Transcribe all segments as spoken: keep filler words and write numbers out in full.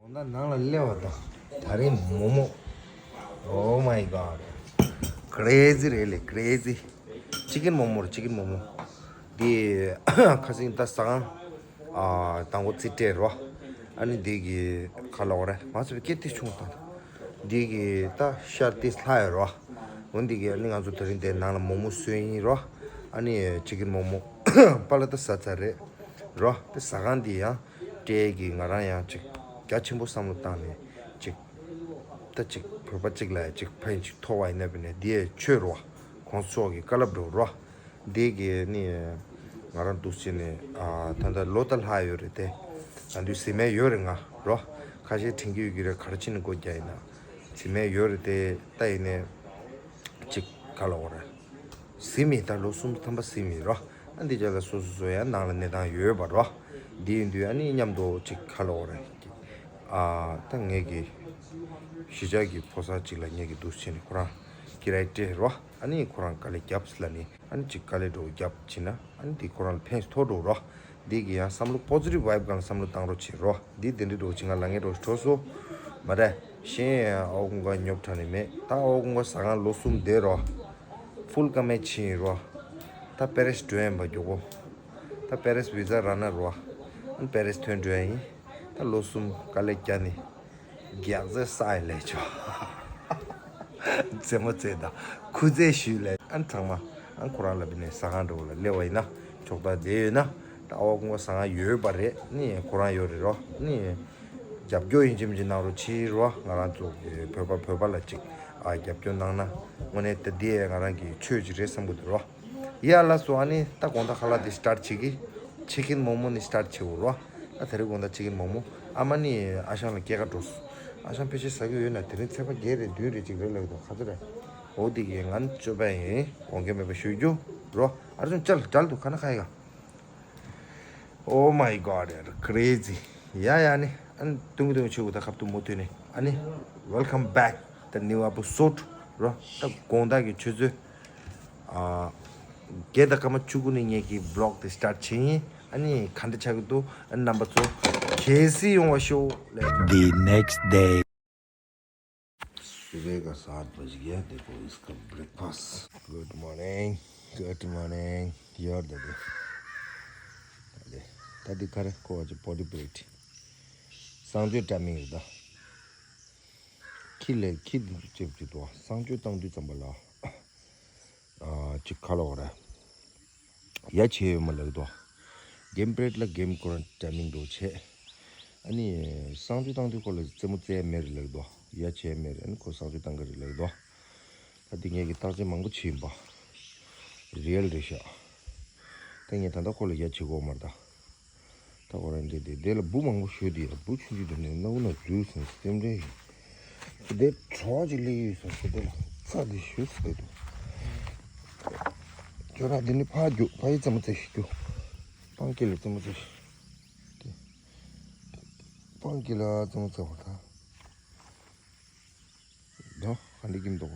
ད་ནང་ལ་སླེབས་པ་དང་། ད་རིང་མོག་མོག Oh my god. Crazy རེད་ལེ། Crazy. Chicken མོག་མོག་རེད། Chicken མོག་མོག་འདི་ཁ་སང་ད་ཟ་ཁང་ཨ་དང་པོ་རྩིས་སྤྲད་རོ། ཨ་ནི་འདི་གི་ཁ་ལོག་རེད། མ་ཚོད་པའི་སྐད་དེ་ཆུང་དང་། འདི་གི་ད་ཤར་ཏི་ལྷ་ཡོད་རོ། འོ་འདི་གི་ཨ་ནི་ང་ཚོ་དེ་རིང་དེ་ནང་ལ་མོག་མོག་བཟོས་ཡིན་རོ། ཨ་ནི་chicken མོག་མོག་པཱ་ལགས་ད་ཟ་ཚར་རེད་རོ། དེ་ཟ་ཁང་འདི་ཡང་སྤྲད་གི། ང་རང་ཡང་ཅིག་རྒྱ་ཆེན་པོ་བསམ་བློ་བཏང་ནས་ཅིག་ད་ཅིག་བོད་པ་ཅིག་ལ་ཅིག་ཕན་ཅིག་ཐོགས་པ་ཡིན་ན་བས་ནས་འདི་ཡས་ཆོས་རོ། གོང་ས་མཆོག་གི་བཀའ་སློབ་འགྲོ་རོ། འདི་གི་ནི་ང་རང་འདུག་བྱས་ནས་ཨ་ད་ལྟ་ལོ་ད་ལྷག་ཡོད་རེད་དེ། ད་དུང་ཟིན་མེད་ཡོད་རེད་ང་རོ། ཁ་ཤས་དྲན་གྱི་ཡོད་ཀྱི་རེད། ག་རེ་བྱས་ནས་སྒོ་རྒྱག་ཡིན་ན། ཟིན་མེད་ཡོད་རེད་དེ། ད་ཡིན་ནས་ཅིག་ག་ལ་འོ་རེད། ཟིན་མེད། ད་ལོ་གསུམ་ཐམ་པ་ཟིན་མེད་རོ། ཨ་འདི་ཅག་ལ་སོ་སོ་སོ་ཡང་ནང་ལ་གནས་སྟངས་ཡོད་པ་རོ། འདི་ཡིན་དུས་ཨ་ནི་མཉམ་དུ་ཅིག་ག་ལ་འོ་རེད། ཨ་ད་ངེད་ཀྱི་གཞིས་ཆགས་ཀྱི་ཕོ་གསར་ཅིག་ལ་ངེད་ཀྱི་འདུག་བྱས་ནས་ཁོ་རང་ཀི་རེ་སྤྲད་རོ། ཨ་ནི་ཁོ་རང་དཀའ་ལས་རྒྱབ་ལ་ནི། ཨ་ནི་ཅིག་དཀའ་ལས་འགྲོ་རྒྱབ་བྱས་ན་ཨ་ནི་དེ་ཁོ་རང་ལ་ཕན་ཐོགས་འགྲོ་རོ། འདི་གི་ཡང་བསམ་བློ་positive vibe སྒང་བསམ་བློ་བཏང་རོགས་བྱེད་རོ། འདི་དེ་འདྲ་འགྲོ་བྱེད་ང་ལ་ངས་འགྲོ་གྲོ་སོ་མ་རེད། གཞན་ཨའོ་ཀུན་དགའ་ཉོབ་དྲགས་ནས་མེད། ད་ཨའོ་ཀུན་དགའ་ཟ་ཁང་ལོ་གསུམ་བསྡད་རོ། ཕུལ་ཀ་མེད་ཕྱིན་རོ། ད་པེ་རེས་འགྲོ་ཡིན་པ་མགྱོགས་པོ། ད་པེ་རེས་བི་ཛ་རག་ན་རོ། ཨ་ནི་པེ་རེས་ཐོན་འགྲོ་ཡིན། ད་ལོ་གསུམ་དཀའ་ལས་བརྒྱབ་ནས། རྒྱག་རྩེ་ས་ཡི་ལས་ཆོག་རྩེད་མོ་རྩེ་དང་ཁུ་རྩེད་ཞུས་ལས། ཨ་ཚང་མ་ཨ་ཁོ་རང་ལ་བི་ནས་ཟ་ཁང་འགྲོ་ལ་སླེབས་པ་ཡིན་ན་ཆོག་ད་བསྡད་ཡོད་ན། ད་ཨའོ་ཀུན་དགའ་ཟ་ཁང་ཡོད་པ་རེད། ནི་ཁོ་རང་ཡོད་རེད་རོ། ནི་རྒྱབ་སྐྱོར་ཡིན་གཅིག་མིན་གཅིག་གནང་རོགས་བྱེད་རོ། ང་རང་ཚོ་བོད་པ་བོད་པ་ལ་ཅིག་ཨ་རྒྱབ་སྐྱོར་གནང་ན་དངོས་གནས་ད་འདི་ང་རང་གི་ཆོས་ཅིག་རེད་བསམ་གི་འདུག་རོ། ཡ་ལགས་སོ། ཨ་ནི་ད་དགོང་དག་ཁ་ལག་དེ་སི་ཊར་བྱེད་ཀྱི། ཆི་ཀིན་མོག་མོག་ནི་སི་ཊར་བྱེད་འོ་རོ། ད་དེ་རིང་དགོང་དག་ཆི་ཀིན་མོག་མོག་ཨ་མ་ནི་ཨ་ཞང་ལ་སྐྱེལ་ག་འགྲོ་སོང་། ཨ་ཞང་ཕལ་ཆེར་ཟ་གི་ཡོད་ན། དེ་རིང་ཚེས་པ་བརྒྱད་རེད་བདུན་རེད་ཅིག་རེད་ལབ་འདུག་ག་ཚོད་རེད། འོ་དེ་གི་ང་ནི་སྤྱོད་པ་ཡིན། དགོངས་འགལ་མེད་པ་ཞུ་རྒྱུ་རོ། ཨ་རུ་ཅལ་ཅལ་དུ་ཁ་ན་ཁ་ཡི་ག Oh my god, crazy. ཡ་ཡ་ནི་ཨ་ནི་ཏུང་ཏུང་ཆུ་ད་ཁབ་ཏུ་མོ་ཐུ་ནི་ཨ་ནི། Welcome back the new episode རོ། ད་དགོང་དག་གི་ཆུ་ཚོད་ཨ་བརྒྱད་དང་སྐར་མ་བཅུ་དགུ་ནས་ངེད་ཀྱི་བི་ལོག་དེ་སི་ཊར་བྱེད་ཡིན། ཨ་ནི་ག་འདྲ་ཆགས་ཀྱི་འདུག་ཨ་ནི་རྣམ་པ་ཚོ་གལ་སྲིད་ཡོང་བ་ཤོག་ལས། The next day. सुबह का सात बज गया। देखो इसका breakfast. Good morning, good morning. ཡོར་ད་དེ། ད་དེ་ད་དེ་ག་རེ་ཁོ་བ་ཅི་པོ་ཏི་པི་རེ་ཊི། གསང་སྤྱོད་འདྲ་མིན་རེད་ད། ཁྱི་ལས་ཁྱི་འདི་ཚོ་ཅེབ་ཅེ་དོ་གསང་སྤྱོད་བཏང་དུས་ཙམ་པ་ལ་ཨ་ཅིག་ཁ་ལོག་རེད། ཡ་ཆེ་ཡོད་མ་ལགས་དོ། གེམ་པི་རེ་ཊི་ལ་གེམ་ཁོ་རང་འདྲ་མིན་འགྲོ་ཆེ། ཨ་ནི་གསང་སྤྱོད་བཏང་དུས་ཁོ་ལ་རྩེད་མོ་རྩེ་ཡ་མེད་རེད་ལགས་དོ། ཡ་ཆེ་ཡ་མེད་རེད། ཨ་ནི་ཁོ་གསང་སྤྱོད་བཏང་གི་རེད་ལགས་དོ། ད་འདི་ངས་ཀྱི་བརྟག་དཔྱད་མང་པོ་བྱས་ཡིན་པ། རི་ཡལ་རེད་ཤག་ད་ངས་ད་ལྟ་ཁོ་ལ་ཡ་བྱེད་དགོས་མ་རེད་ད། ད་ཁོ་རང་འདི་འདི་འདི་ལ་འབུ་མང་པོ་ཞོས་འདི་ཡ། འབུ་ཆུང་ཆུང་འདི་འདི་སྣ་བུ་ན་འཛུལ་སོང་སེམས་ཁྲལ་ཡིན། འདི་གྲོགས་ཅིག་སླེབས་ཡོད་སོང་ཟེར། འདི་ལ་རྩྭ་འདི་ཞུ་ཟེར་འདུག་ཁྱོད་རང་འདི་ནི་ཕར་རྒྱུག་ཕ་ཡི་རྩེད་མོ་རྩེ་ཞིག་རྒྱུག་སྤང་ཀི་ལ་རྩེད་མོ་རྩེ་ཞིག་སྤང་ཀི་ལ་རྩེད་མོ་རྩེ་བ་ད། ད་ག་འདྲ་གིན་འདུག་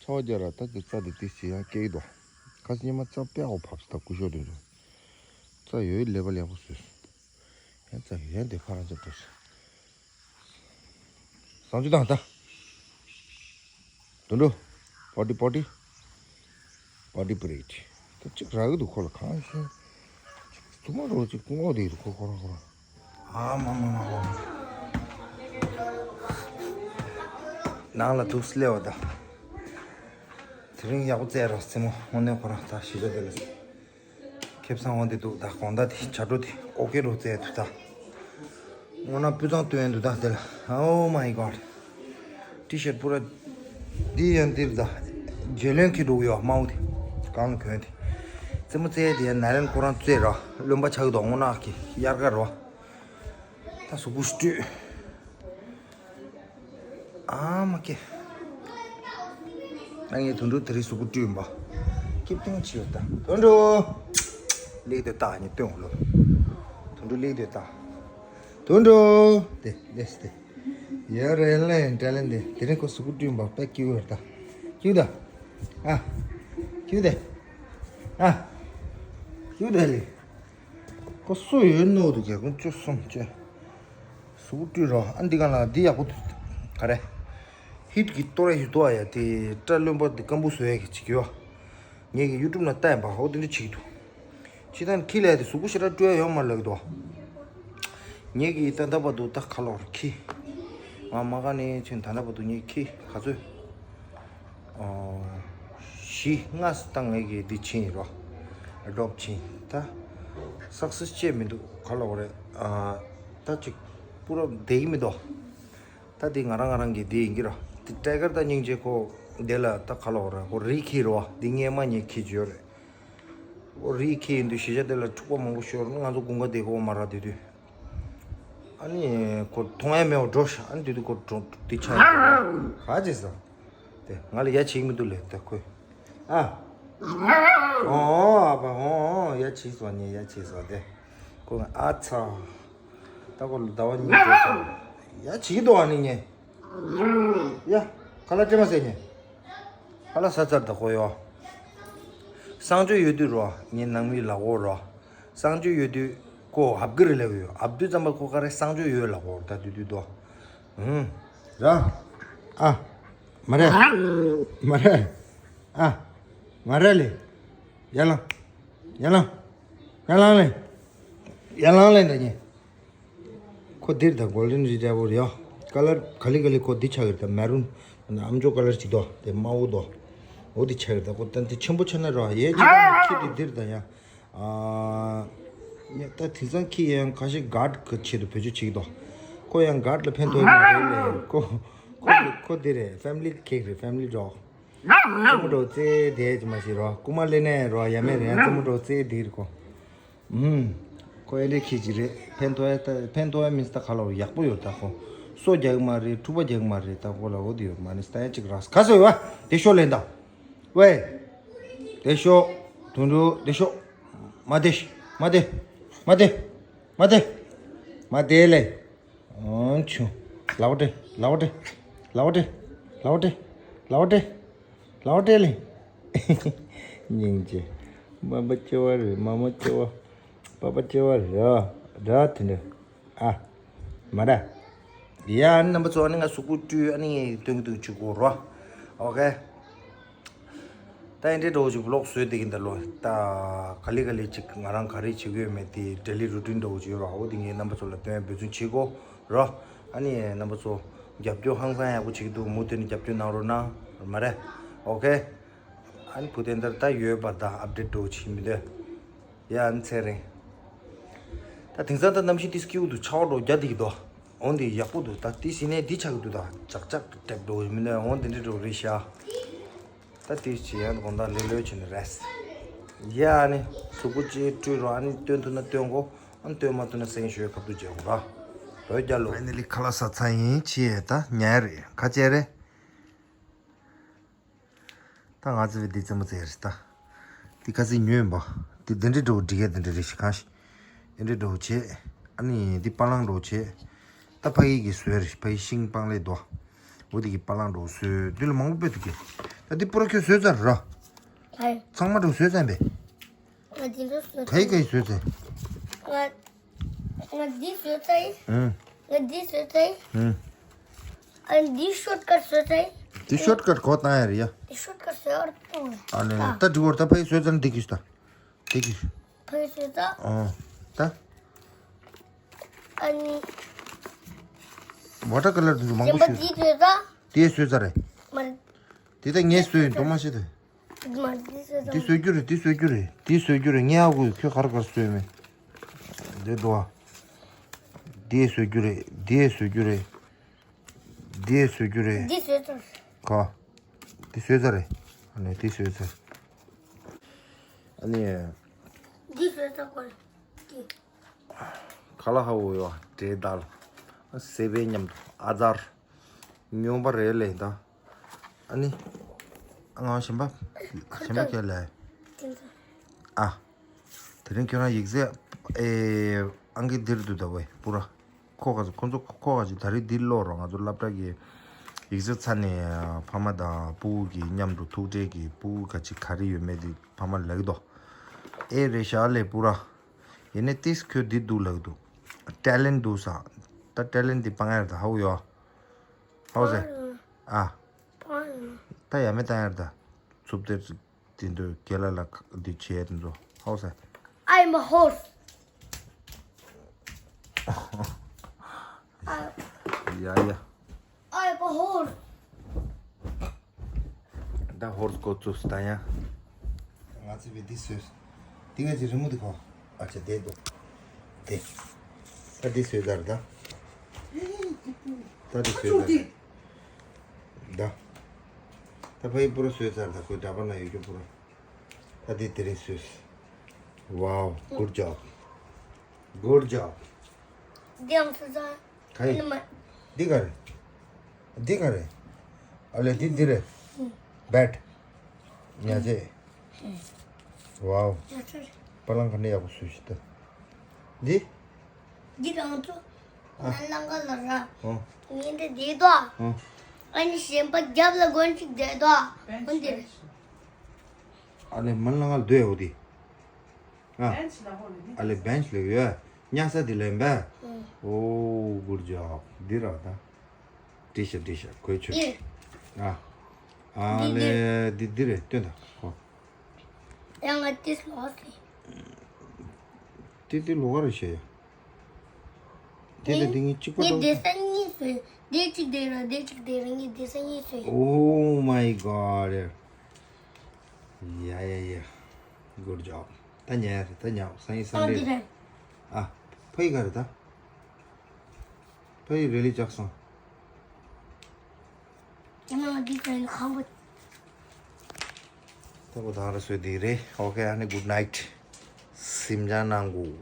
ཆ་བ་རྒྱ་ར་ད་དེ་རྩྭ་དེ་དེ་ཅི་ཡང་སྐྱེ་གི་འདུག་ཁ་སང་ཉི་མ་རྩྭ་དཔེ་ཨོ་ཕབ་སི་ད་སྐུ་ཞོག་དེ་འདུག་རྩྭ་ཡོད་ལས་པ་ལེགས་པོ་བཟོས། ཡང་རྩྭ་ཡོད་ཡང་དེ་ཕ་རང་ཚོ་འགྲོ་སི། གསང་སྤྱོད་བཏང་ད། དུད་འགྲོ། པོ་ཏི་པོ་ཏི། པོ་ཏི་པི་རེ་ཊི། ད་ཅིག་རག་གི་འདུག་ཁོ་ལ་གང་ཤེས། ཅིག་ཐུག་མ་རོ་ཅིག་སྔོག་བསྡད་འདུག་ཁོ་ཁོ་རང་ཁོ་རང་། ཨ་མ་མ་མ་མ། ནང་ལ་འདུག་སླེབས་པ་ད། དེ་རིང་ཡག་པོ་རྩེ་རོགས་རྩེད་མོ་དངོས་གནས་ཁོ་རང་ད་གཞིས་ཆགས་དེ་ལ། ཁེ་བཟང་འོང་དེ་འདུག་ད་དགོང་དག་དེ་བྱ་སྒྲོ་དེ་ཨོ་ཀེ་རུ་རྩེ་འདུག་ད། སྔོན་ན་སྤུས་གཙང་སྟོན་འདུག་ད་དེ་ལ། Oh my god. ཊི་ཤར་པུ་ར། འདི་ཡང་འདིར་ད། རྗེ་བློན་གྱི་འགྲོ་གི་ཡོད་དམའ་བོ་དེ། གང་གོན་དེ། རྩེད་མོ་རྩེ་དེ་ཡང་ན་རན་ཁོ་རང་རྩེ་ར། རློན་པ་ཆགས་འདུག་སྔོན་ན་ཨ་ཀི་དབྱར་ཁ་རོ། ད་གཟུགས་པོ་སྤྲོད། ཨ་མ་ཀེ། ང་ངའི་དུད་འགྲོ་དེ་རིང་གཟུགས་པོ་བཀྲུས་ཡིན་པ། སྐྱིད་ཏིང་ཆེ་ཡོད་ད། དུད་འགྲོ། ལེགས་དེ་ལྟ་ངས་སྟོན་འོ་ལོ། དུད་འགྲོ་ལེགས་དེ་ལྟ། དུད་འགྲོ། དེ་ལེས་དེ། ཡ་རེ་ལེ་འདྲ་ལེ་འདི་དེ་རིང་ཁོ་གཟུགས་པོ་བཀྲུས་ཡིན་པ་དཔེ་སྐྱིད་པོ་ཡོད་ད། སྐྱིད་ད། ཨ། སྐྱིད་དེ། ཨ། སྐྱིད་དེ་ལེ། ཁོ་སུ་ཡོད་ནོ་དུ་རྒྱ་ཁུང་བཅུ་གསུམ་བཅུ། གཟུགས་པོ་བཀྲུས་རོགས། ཨ་འདི་ག་ལ་འདི་ཡག་པོ་འདུག་ག་རེ། ཧིཊ་གི་གཏོར་ཡ་ཞིག་འདུག་ཨ། ཡ་དེ་སྐྲ་རློན་པ་འདི་སྐམ་པོ་བཟོ་ཡ་གི་བྱེད་ཀྱི་ཡོད། ངས་ཀྱི་ཡུ་ཊུབ་ནང་ལྟ་ཡིན་པ། ཧོ་དེ་འདྲ་བྱེད་ཀྱི་འདུག་ཕྱི་ཐང་ཁྱི་ལ་དེ་གཟུགས་པོ་ཞེ་དྲག་བཀྲུ་ཡ་ཡོད་མ་ལབ་ཀྱི་འདུག་ངས་ཀྱི་ད་ལྟ་བར་དུ་ད་ག་ལོར་ཁྱི། ང་མ་ག་ནས་ཆུན་ད་ལྟ་བར་དུ་ངས་ཁྱི་ག་ཚོད། བཞི་ལྔ་ཙམ་ངས་ཀྱི་འདི་ཕྱིན་ཡིན་རོ། ཨ་ཌོབ་ཕྱིན་ད། སག་སེས་བྱས་མི་འདུག་ག་ལོར་རེད། ད་ཅིག་པུ་ར་བསྡད་ཀྱི་མི་འདུག་ད་འདི་ང་རང་ང་རང་གི་འདི་ཡིན་གྱི་ར། འདི་ཊའི་གར་དང་སྙིང་རྗེ་ཁོ་འདི་ལ་ད་ག་ལོར་ར། ཁོ་རི་ཁྱི་རོ། འདི་སྔས་མ་ངས་ཁྱི་བྱོས་རེད། ཨོ་རི་ཁྱི་ཡིན་དུས་གཞིས་ཆགས་དེ་ལ་འཁྲུག་པ་མང་པོ་ཤོར། ང་ཚོ་དགུན་ཁ་དེ་གོ་མ་ར་དེ་དུས། ཨ་ནི་ཁོ་མཐོང་ཡ་མེད་པ་འགྲོ་ཤག་ཨ་ནི་དེ་དུས་ཁོ་འགྲོ་དེ་ཆགས་ཡོད། ག་ཅེས་སོ། དེ་ང་ལ་ཡ་བྱེད་མི་འདུག་ལེ་དེ་ཁོས། ཨ། ཨོ་ཨ་ཕ་ཨོ་ཨོ་ཡ་བྱེད་སོ་ཉེ་ཡ་བྱེད་སོ་དེ། ཁོ་ང་ཨ་ཚ། ད་ཁོ་ལ་ཟླ་བ་གཉིས་འགྲོ་ཆགས། ཡ་བྱེད་ཀྱི་འདུག་ཨ་ནི་ཉེ། ཡ། ཁ་ལག་སྤྲད་མ་ཟེར་ཉེ། ཁ་ལག་ཟ་ཚར་ད་ཁོ་ཡོ། གསང་སྤྱོད་ཡོད་དུས་རོ་ངའི་ནང་མི་ལ་འོ་རོ། གསང་སྤྱོད་ཡོད་དུས་ཁོ་ཨབ་གི་རེ་ལབ་ཡོད། ཨབ་དུས་ཙམ་པ་ཁོ་ག་རེ་གསང་སྤྱོད་ཡོད་ལ་འོ་ད་དུས་དུས་དོ། ཧུམ། ར། ཨ། མ་རེད། མ་རེད། ཨ། མ་རེད་ལེ། ཡར་ལངས། ཡར་ལངས། ཡར་ལངས་ལེ། ཡར་ལངས་ལེ་འདྲ་ཉེ། ཁོ་འདིར་དང་གོལ་ཌེན་རི་ཊི་རི་ཝར་ཡོ། ཀ་ལར་ག་ལེ་ག་ལེ་ཁོ་འདི་ཆགས་ཡོད་ད། མེ་རུན། ཨམ་ཅོག་ཀ་ལར་ཅིག་དོ། དེ་དམར་པོ་དོ། འོ་འདི་ཆགས་ཡོད་ད། ཁོ་ད་འདི་ཆེན་པོ་ཆགས་ན་རོ་ཡེ་ཅི་ད་ཁྱི་དེ་འདིར་དང་ཡ། ཨ། ཡ་ད་དེང་སང་ཁྱི་ཡང་ཁ་ཤས་གཱར་ཌི་གི་ཆེད་དུ་བེད་སྤྱོད་བྱེད་ཀྱི་འདུག་ཁོ་ཡང་གཱར་ཌི་ལ་ཕན་ཐོགས་ཡོད་མ་རེད་ལེ། ཁོ་ཁོ་ཁོ་འདི་རེད། ཕེ་མི་ལི་ཁྱི་རེད། ཕེ་མི་ལི་ཌོག་རྩེད་མོ་འགྲོ་རྩེ་དེ་ཅི་མ་ཤེས་རོ། རྐུ་མ་ལེན་ནས་རོ་ཡ་མེད་རེད། རྩེད་མོ་འགྲོ་རྩེ་དེ་རེད་ཁོ། ཨུམ། ཁོ་ཨེ་འདྲའི་ཁྱི་ཅིག་རེད། ཕན་ཐོགས་ཡ་ད་ཕན་ཐོགས་ཡ་མིན་ད་ག་ལ་ཡག་པོ་ཡོད་ད་ཁོ། སོ་རྒྱག་གི་མ་རེད། འཁྲུག་པ་རྒྱག་གི་མ་རེད། ད་ཁོ་ལ་འོ་དེ་ཡོད་མ་ནི་ད་ཡ་ཅིག་རག་ག་སོ་ཡོད་བ། དེ་ཤོག་ལེན་ད། ཝེ། དེ་ཤོག་དུང་དུ་དེ་ཤོག་མ་དེ་མ་དེ་མ་དེ་མ་དེ་མ་དེ་ལེ། ཨང་ཆུ། ལའོ་ཏེ། ལའོ་ཏེ། ལའོ་ཏེ། ལའོ་ཏེ། ལའོ་ཏེ། ལའོ་ཏེ་ལེ། སྙིང་རྗེ། མ་པ་སྐྱེ་བ་རེད། མ་མ་སྐྱེ་བ། པ་པ་སྐྱེ་བ་རེད། ར་དེ་འདྲ། ཨ། མ་ར། ཡ་ཨ་ནི་རྣམ་པ་ཚོ་ཨ་ནི་ང་གཟུགས་པོ་བཀྲུས་ཨ་ནི་སྟོན་གི་འདུག་ཅིག་གོ་རོ། ཨོ་ཁེ། ད་ཨེ་འདྲའི་འགྲོ་ཅིག་བི་ལོག་བཟོས་བསྡད་ཀྱིན་ད་ལོ། ད་ག་ལེ་ག་ལེ་ཅིག་ང་རང་ག་རེ་བྱེད་ཀྱི་ཡོད་མེད་དེ་ཌེ་ལི་རུ་ཊིན་འདྲ་བོ་ཅིག་ཡོད་ར། འོ་དེ་ངས་རྣམ་པ་ཚོ་ལ་སྟོན་འབད་བརྩོན་བྱེད་གོ་ར། ཨ་ནི་རྣམ་པ་ཚོ་རྒྱབ་སྐྱོར་ཧང་སང་ཡག་པོ་བྱེད་ཀྱི་འདུག་མུ་མཐུད་ནས་རྒྱབ་སྐྱོར་གནང་རོགས་གནང་། མ་རེད། ཨོ་ཁེ། ཨ་ནི་བུ་དེ་འདིར་ད་ཡོད་པ་ད་ཨབ་ཌེཊ་འདྲ་བོ་བྱེད་མི་འདོད། ཡ་ཨ་ནི་ཚེ་རིང་། ད་དེང་སང་ད་གནམ་གཤིས་དེ་སྐྱིད་པོ་འདུག་ཆར་པ་འདྲ་བོ་རྒྱག་བསྡད་ཀྱི་འདུག་འོ་འདི་ཡག་པོ་འདུག་ད་དེ་ཟིན་ནས་འདི་ཆགས་ཀྱི་འདུག་ད་ཅག་ཅག་ཏུ་ཏེབ་འགྲོ་གི་མི་འདུག་འོ་འདི་འདྲ་འགྲོ་རེད་ཤག་ད་དེ་བྱེད་ཡ་དགོང་དག་ལེ་ལོས་བྱས་ནས་རེད། ཡ་ཨ་ནི་གཟུགས་པོ་ཅིག་བཀྲུས་རོགས། ཨ་ནི་སྟོན་ཐུབ་ན་སྟོན་གོ་ཨ་ནི་སྟོན་མ་ཐུབ་ན་སེང་ཞོའི་ཁ་ཐུག་བྱེད་དགོས་ར། བོད་རྒྱལ་ལོ། ཕའི་ནལ་ལི་ཁ་ལག་ཟ་ཚར་ཡིན། ཅི་ཡས་ད་ཉལ་རེད། ཁ་ཆེ་རེད། ད་ང་ཚོའི་འདི་རྩེད་མོ་རྩེ་རེད་ད། འདི་ཁ་སང་ཉོས་ཡིན་པ། འདི་འདི་འདྲའི་འགྲོ་འགྲིག་གས་འདི་འདྲ་རེད་ཤི་གང་ཤི། འདི་འདྲའི་འགྲོ་བྱེད། ཨ་ནི་འདི་པ་ལང་འགྲོ་བྱེད། ད་ཕ་ཡི་གི་བཟོས་རེད། ཕ་ཡི་ཤིང་སྤང་ལེ་དོ། འོ་འདི་གི་པ་ལང་འགྲོ་བཟོས། འདི་ལ་མང་པོ་སྤེལ་འདུག་གས། ད་འདི་པུ་ར་ཁྱོད་བཟོས་ཚར་ར། ཨེ། ཚང་མ་འགྲོ་བཟོས་ཚར་པས། ང་འདི་འདྲ་བཟོས་ག་ཡི་ག་ཡི་བཟོས་ཚར། ང་ང་འདི་བཟོས་ཚར་ཡིན། ཨང་། ང་འདི་བཟོས་ཚར་ཡིན། ཨང་། ཨ་འདི་ཤོར་ཀཊ་བཟོས་ཚར་ཡིན། འདི་ཤོར་ཀཊ་གོ་བཏང་ཡ་རེད་ཡ། འདི་ཤོར་ཀཊ་བཟོས་ཨར་ཏོ། ཨ་ལེ་ལེ་ད་འགྲིག་གོ་ད་ཕ་ཡི་བཟོས་ཚར་ན་འདི་གིས་ད། འདི་གིས། ཕ་ཡི་བཟོས་ཚར། ཨང་། ད། ཨ་ནི། ཝ་ཊར་ཀ་ལར་འདི་ཚོ་མང་པོ་ཞིག་འདི་བཟོས་ཚར། འདི་བཟོས་ཚར་རེད། མ་རེད། འདི་ད་ངས་བཟོས་ཡིན་གཏོང་མ་ཤེས་ཏེ། མ་འདི་བཟོས་འདི་བཟོས་རྒྱུ་རེད། འདི་བཟོས་རྒྱུ་རེད། འདི་བཟོས་རྒྱུ་རེད། ངས་ཧ་གོ་ཡོད། ཁྱོད་ག་རེ་ག་རེ་བཟོས་མེད། འདི་འདུག་ཨ། འདི་བཟོས་རྒྱུ་རེད། འདི་བཟོས་རྒྱུ་རེད། འདི་བཟོས་རྒྱུ་རེད། འདི་བཟོས་ཚར། ག་འདི་བཟོས་ཚར་རེད། ཨ་ནི་འདི་བཟོས་ཚར། ཨ་ནི། འདི་བཟོས་ཚར་གོ། འདི། ཁ་ལག་ཧ་གོ་ཡོད། འབྲས་དལ། ཨ་སེ་བའི་མཉམ་དུ་ཨ་ཛར། ཉོན་པ་རེད་ལེ་ད། ཨ་ནི། ཨ་ང་གཞན་པ། གཞན་པ་ཁྱེད་ལ། ཨ། དེ་རིང་ཁྱོད་རང་ཡིག་ཚད་ཨེ་ཨང་ཀི་འདིར་འདུག་ད་ཝེ་པུ་ར། ཁོ་ག་ཁོ་ཚོ་ཁོ་ག་ཅིག་ད་རེས་འདི་ཀློག་རོགས། ང་ཚོ་སློབ་གྲྭ་གི་ཡིག་ཚད་ཚར་ནས་ཕ་མ་དང་སྤུ་གུ་གི་མཉམ་དུ་ཐུག་འཕྲད་ཀྱི་སྤུ་གུ་ག་ཅིག་ག་རེ་ཡོད་མེད་དེ་ཕ་མ་ལབ་ཀྱི་འདུག་ཨེ་རེད་ཤག་ལེ་པུ་ར། ཡིན་ནའི་ཏིས་ཁྱོད་འདི་འདུག་ལབ་ཀྱི་འདུག་ཊེ་ལེན་འདུག་ས། ད་ཊེ་ལེན་འདི་སྤང་ཡར་ད་ཧའུ་ཡོ། ཧའུ་ཟེ། ཨ། ད་ཡ་མེ་ད་ཡར་ད། ཚུབ་དེ་དེ་འདོད་རྒྱལ་ལ་ལ་འདི་བྱས་དེ་ཚོ་ཧའུ་ཟེ། I'm a horse. ཡ་ཡ། I'm a horse. ད་ཧོར་སྐོར་ཚུགས་ད་ཡ། ང་ཚོས་བི་འདི་སོས། འདི་ང་ཚོའི་རི་མོ་འདི་གོ། ཨ་ཅེ་དེ་འདུག་དེ། ད་འདི་སོས་ཚར་ད། ད་འདི་སོས་ཚར། ད། ད་ཕ་ཡི་པུ་ར་སོས་ཚར་ད་ཁོའི་འདྲ་པར་ན་ཡོད་རྒྱུ་པུ་ར། ད་འདི་དེ་རིང་སོས། Wow, good job. Good job. འདི་ཡང་སོས་ཚར། ག་ཡི། ཨ་ནི་མ། འདི་ག་རེད། འདི་ག་རེད། ཨ་ལེ་འདི་འདི་རེད། བེཊ། ཉ་ཆེ། ཝའོ། ཉ་ཆེ། པ་ལང་ག་ནས་ཡག་པོ་བཟོས་ཤི་ད། འདི། འདི་རང་ཚོ། ཨ། ནང་ལ་ལ་ར། ཨོ། ངས་འདི་བསྡད་དོ། ཨོ། ཨ་ནི་གཞན་པ་རྒྱབ་ལ་སྒོ་ཅིག་བསྡད་དོ། འོན་ཏེ། ཨ་ལེ་མ་ལང་ལ་སྡོད་ཡོད་དེ། ཨ། ཨ་ལེ་བེན་ཆི་ལ་ཡོད། ཉ་ས་དེ་ལེན་པས། ཨོ། good job. འདི་ར་ད། འདྲི་ཤ་འདྲི་ཤ་གོས་ཆོད། ཨ། ཨ་ལེ་འདི་འདི་རེད་སྟོན་ད་གོ། ཡང་ང་ཏིས་ལོག་སི། ཏི་ཏི་ལོག་རེད་ཤེ། དེ་ལ་འདི་ངའི་གཅིག་པ་ངའི་དང་། བདེ་ས་གཉིས་སོས། བདེ་གཅིག་བདེ་ར་བདེ་གཅིག་བདེ་ར་ངའི་བདེ་ས་གཉིས་སོས། Oh my god. Yeah, yeah, yeah. Good job. ད་ཉལ་རེད་ད་ཉལ་སང་ཉིན་སང་ཨ་འདི་རེད། རེད། ཨ། ཕ་ཡི་ག་རེད་ད། ཕ་ཡི་རེ་ལི་ལྕགས་སང་། ཡང་ང་འདི་ཚོ་ཡིན་ཁང་པ། ད་གོ་ད་ར་སོས་འདི་རེད། Okay, ཨ་ནི་good night. སིམ་ཇ་ནང་གུ།